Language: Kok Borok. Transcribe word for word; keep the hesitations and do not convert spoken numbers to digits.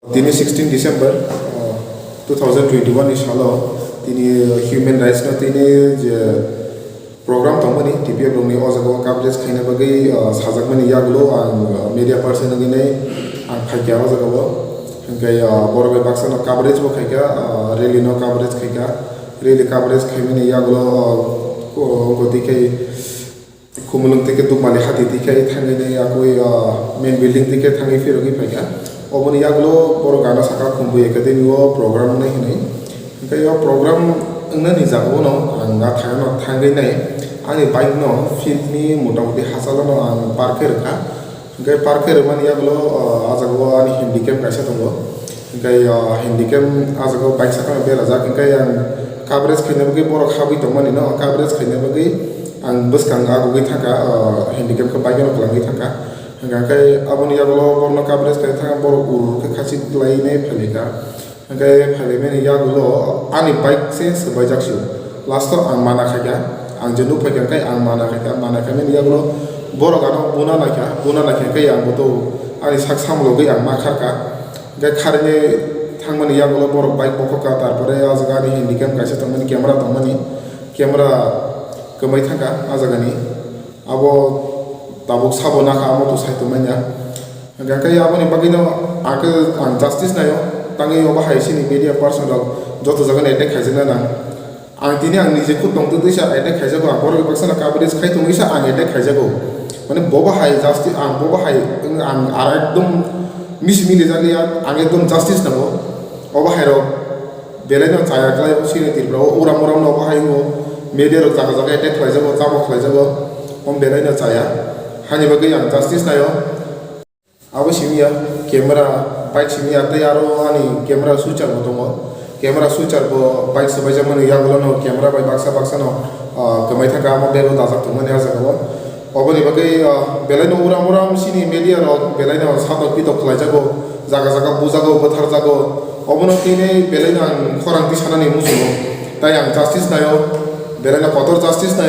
Tini sixteen December, uh, two thousand twenty-one ni salo tini human rights no tini je program tongmani T P F rokni o jaga o coverage khaina bagwi, uh, sajakmani yagulo ang, uh, media person wngwi ang phaikha o jaga o. Hwnkhe, uh, borok bai baksa no coverage bo khaikha, uh, rally no coverage khaikha, rally coverage khaimani yagulo, uh, ko-, goti khai Khumulwng tike Dukmani hati tike thangwi ne yakwi, ah, main building tike thangwi phirogwi phaikha. Oboni yagulo borok gana saka Khumbu Academy o program wngnai hinwi. Hwnkhe o program wngnani jagao no ang nathayano thangwi nai. Ani bike no field ni motamoti hachalo no ang park khe rwkha. Hwnkhe park khe rwmani yagulo, ah, ah jagao ani handicap kaisa tongo. Hwnkhe, ah, handicap ah jagao bike sakano berajak. Hwnkhe ang coverage khaina bagwi borok habwi tongmani no coverage khaina bagwi Ang bwskang agugwi thangkha, ah, handicap khe bike no kwlangwi thangkha. Hwnkha khe aboni yagulo borokno coverage khlai thangkha, borok ur ur khe khachik lainai phailika. Hwnkhe phailaimani yagulo ani bike se swbaijak sio. Last o ang mana khaikha, ang je nuk phaikha khe ang mana khaikha, mana khaimani yagulo borok ano buna naikha, buna naikha khe ang boto ani sak samlogwi ang ma kharkha. Hwnkhe kharwi thangmani yagulo borok bike bokhokha, tarpore o jaga ani handicap kaisa tongmani, camera tongmani, camera kwmai thangkha a jagani. Abo tabuk sabo nakha, amo to sai tongmanya. Hwnkhe aboni bagwino ang khe ang justice naio, tangwi obo hai sini media person rok joto jagani attack khaijakna nang. Ang tini ang nije khud tongtwtwi sa attack khaijago, ang borok baksa no coverage khai tongwi sa ang attack khaijago. Mane bobo hai justice, ang bobo hai, ang ar ekdom misi mili jagwi ang ekdom justice nango. Obo hai rok belai no chaya khlai o sini Tripura o uram uram no obo hai o media rok jaga jaga attack khlaijago, chamo khlaijago. Om belai no chaya. Hani bagwi ang justice naio. Abo simi ya, camera, bike simi ya, tei aro ani camera switcher bo tongo. Camera switcher bo bike swbaijak mani yagulo no camera bai baksa baksa no, ah, kwmai thangkha, amo bag o dajak tongmani ah jaga o. Oboni bagwi, ah, belai no uram uram sini media rok belai no satok pitok khlai jago, jaga jaga bujago, bwthar jago. Obono tini belai no ang khorang tisanani muchungo. Tai ang justice naio, belai no kotor justice naio.